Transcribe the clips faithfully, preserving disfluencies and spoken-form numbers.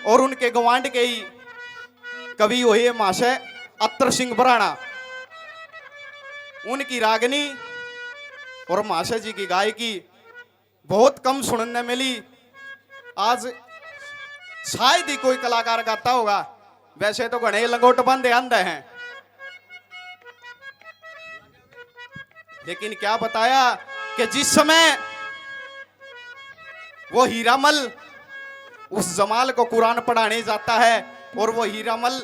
और उनके गवांढ के ही कवि हुए महाशय अत्तर सिंह बराणा। उनकी रागनी और महाशय जी की गायकी बहुत कम सुनने मिली। आज शायद ही कोई कलाकार गाता होगा, वैसे तो घणे लंगोट बांधे आंदे हैं, लेकिन क्या बताया कि जिस समय वो हीरामल उस जमाल को कुरान पढ़ाने जाता है और वो हीरामल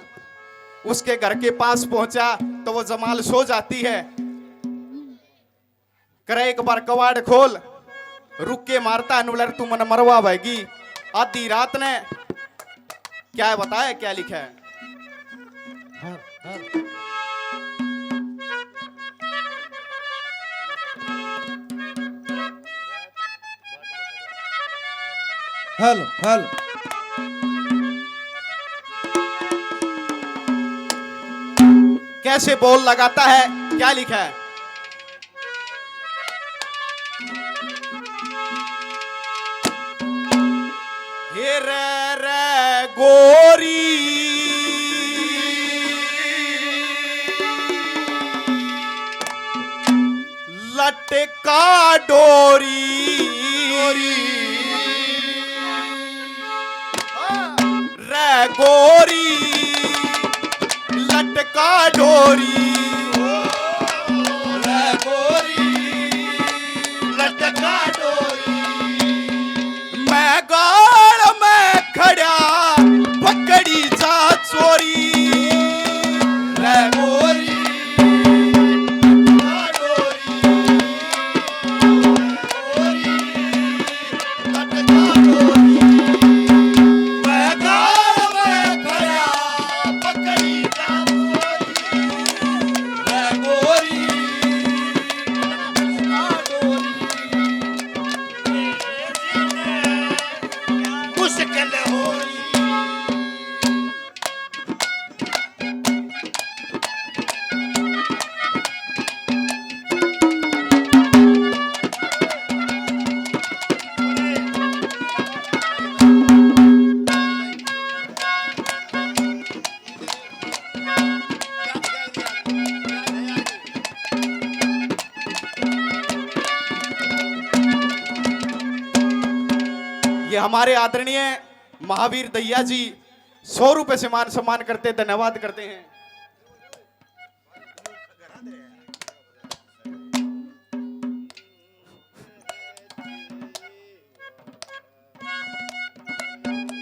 उसके घर के पास पहुंचा तो वो जमाल सो जाती है। करे एक बार कवाड़ खोल, रुक के मारता है नुलर, तू मन मरवा भाएगी। आधी रात ने क्या है बताए, क्या लिखा है? Hello, hello. कैसे बोल लगाता है, क्या लिखा है? हे रे रे गोरी, लटका डोरी, रे गोरी, लटका डोरी, रे गोरी, लटका डोरी। मैं गाल में खड़ा पकड़ी जा चोरी, रे गोरी, लटका डोरी। मुश्किल हो रही। ये हमारे आदरणीय महावीर दहिया जी सौ रुपए से मान सम्मान करते, धन्यवाद करते हैं।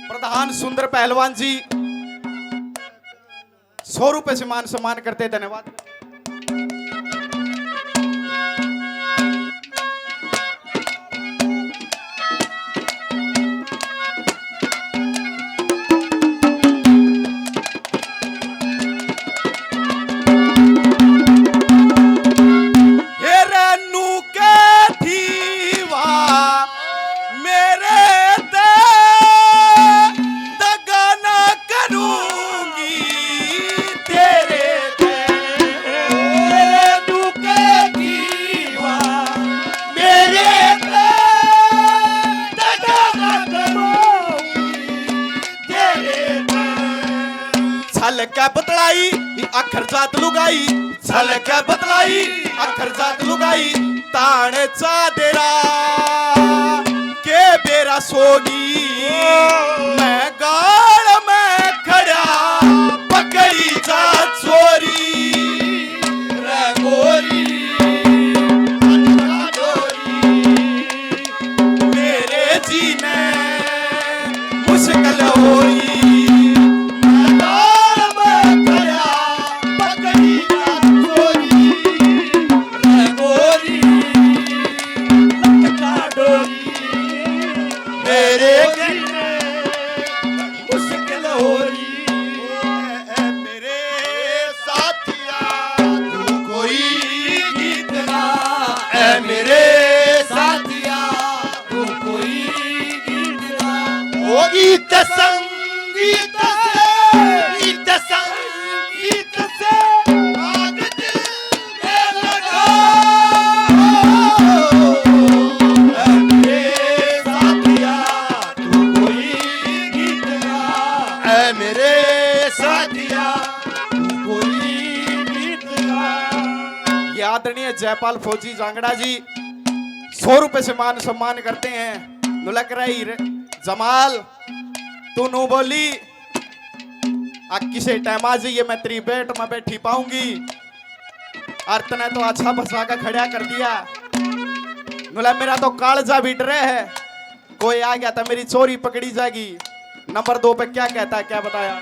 प्रधान सुंदर पहलवान जी सौ रुपए से मान सम्मान करते, धन्यवाद। हे रे नू के थी वा मेरे ते दगा ना करूंगी तेरे ते। तेरे दुखे की माँ मेरे ते दगा ना करूंगी तेरे ते। छल के बतलाई अखर जात लुगाई, छल के बतलाई अखर जात लुगाई, ताण चादेरा के बेरा सोगी। मैं गाल में खड़ा पकड़ी जा चोरी, रे गोरी, मेरे जीने मुश्किल होई। मैं गाल में खड़ा पकड़ी जा चोरी, रे गोरी, लटका डोरी। मेरे जीने मुश्किल होई। ए मेरे साथिया, तू कोई गीत गा। ए मेरे साथिया, तू कोई गीत गा। ओ गीत संगीत से, गीत संगीत से आग दिल में लगा। ए मेरे साथिया, तू कोई गीत गा। ऐ मेरे साथिया, तू कोई गीत गा। ये आदरणीय जयपाल फौजी जांगड़ा जी सौ रुपए से मान सम्मान करते हैं। नुलक रही रे जमाल, तू नू बोली, आ किसे टाइम आ जाइए, मैं तेरी बेट में बैठी पाऊंगी। और तने तो अच्छा फंसा के खड़ा कर दिया। नुला मेरा तो कालजा भी डरे है, कोई आ गया तो मेरी चोरी पकड़ी जाएगी। नंबर दो पे क्या कहता है, क्या बताया?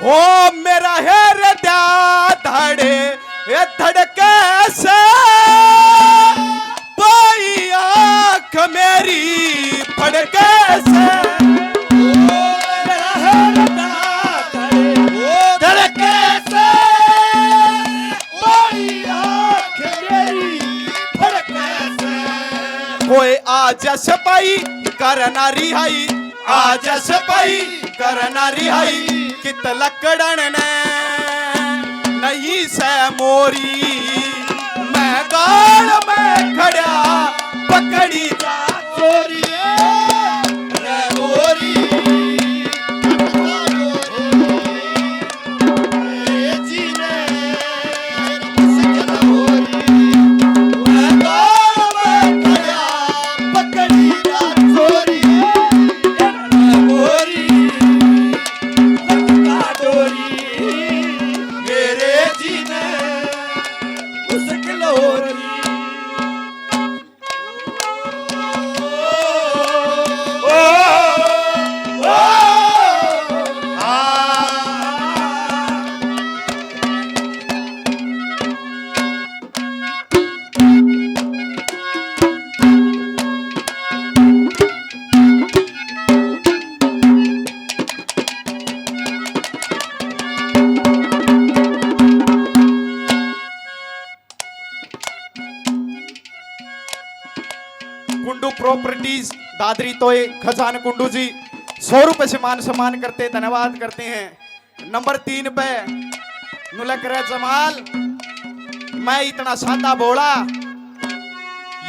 ओ मेरा हृदय धड़े, ए धड़के से, पाई आँख मेरी फड़के से। ओ मेरा हृदय धड़े, ओ धड़के से, पाई आँख मेरी फड़के से। कोई आ जा सिपाही, करना रिहाई, आजा सिपाही, करना रिहाई, कित लकड़न ने नहीं सै मोरी। मैं गाल में खड़ा, पकड़ी जा चोरी रे गोरी। कुंडू प्रॉपर्टीज दादरी तोय खजान कुंडू जी सौ रुपए से मान सम्मान करते, धन्यवाद करते हैं। नंबर तीन पे नुलक रे जमाल, मैं इतना सादा भोला,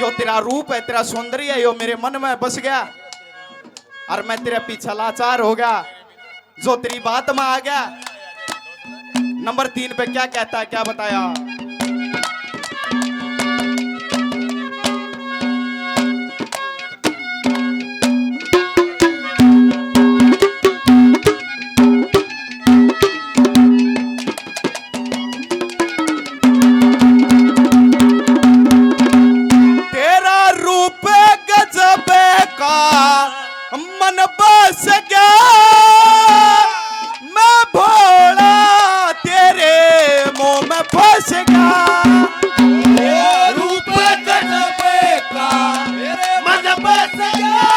यो तेरा रूप है, तेरा सौंदर्य है, यो मेरे मन में बस गया और मैं तेरे पीछे लाचार हो गया। जो तेरी बात में आ गया। नंबर तीन पे क्या कहता है, क्या बताया? तेरा रूप गजब का मन बस गया, मैं भोला तेरे मोह में फंस गया। रूप गजब का मन बस गया,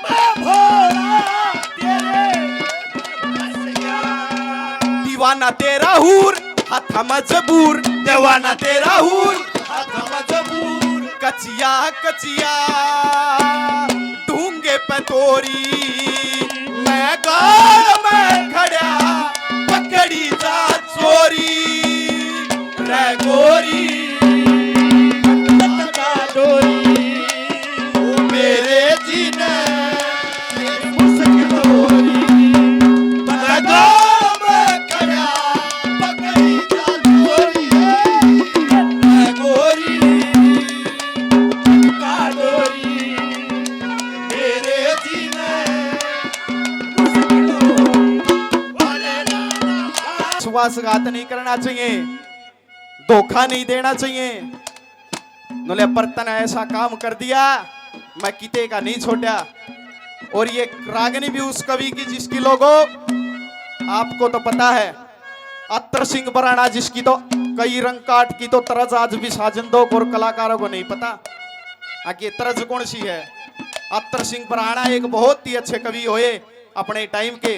मैं भोला तेरे मोह में फंस गया। दीवाना तेरा हूर, हाथ मजबूर, दीवाना तेरा हूर, हाथ मजबूर। कचिया कचिया ढूंगे पे तोरी, मैं गाल में खड़ा पकड़ी जा चोरी। रे गोरी, लटका डोरी, ओ मेरे जीने मुश्किल हो रही। मैं गाल में खड़ा पकड़ी जा चोरी। रे गोरी, लटका डोरी, मेरे जीने मुश्किल हो रही। विश्वासघात नहीं करना चाहिए, धोखा नहीं देना चाहिए। नुले पर तने ऐसा काम कर दिया, मैं किते का नहीं छोड़ा। और ये रागनी भी उस कवि की जिसकी लोगो आपको तो पता है, अत्तर सिंह बराणा, जिसकी तो कई रंग काट की तो तरज आज भी साजन दोख और कलाकारों को नहीं पता। आगे तरज कौन सी है? अत्तर सिंह बराणा एक बहुत ही अच्छे कवि होए अपने टाइम के।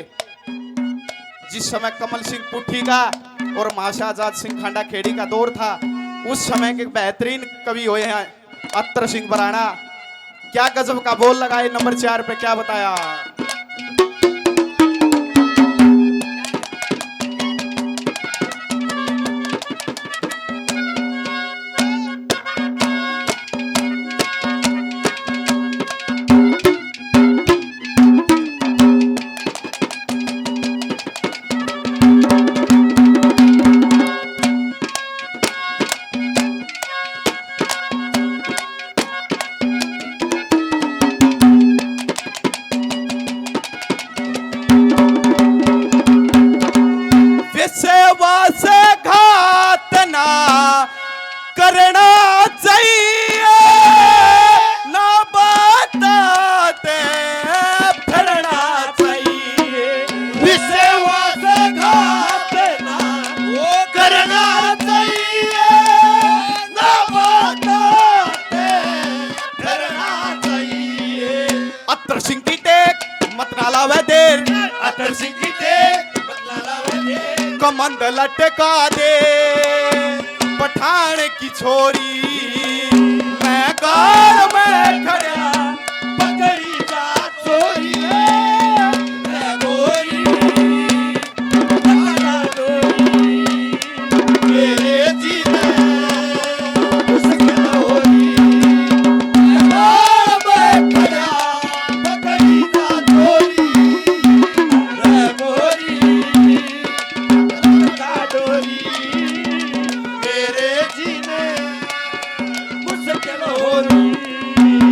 जिस समय कमल सिंह पुट्ठी का और महाशय आजाद सिंह खांडा खेड़ी का दौर था, उस समय के बेहतरीन कवि हुए हैं अत्तर सिंह बराणा। क्या गजब का बोल लगाए नंबर चार पे, क्या बताया। विश्वासघात ना करना चाहिए, ना बताते फिरना चाहिए। विश्वासघात ना वो करना चाहिए, ना बताते फिरना चाहिए। अत्तर सिंह की टेक मत ना लावे देर, अत्तर सिंह की टेक मत ना लावे देर। कमंद लटका दे पठान की छोरी, मैं गाल में खड़े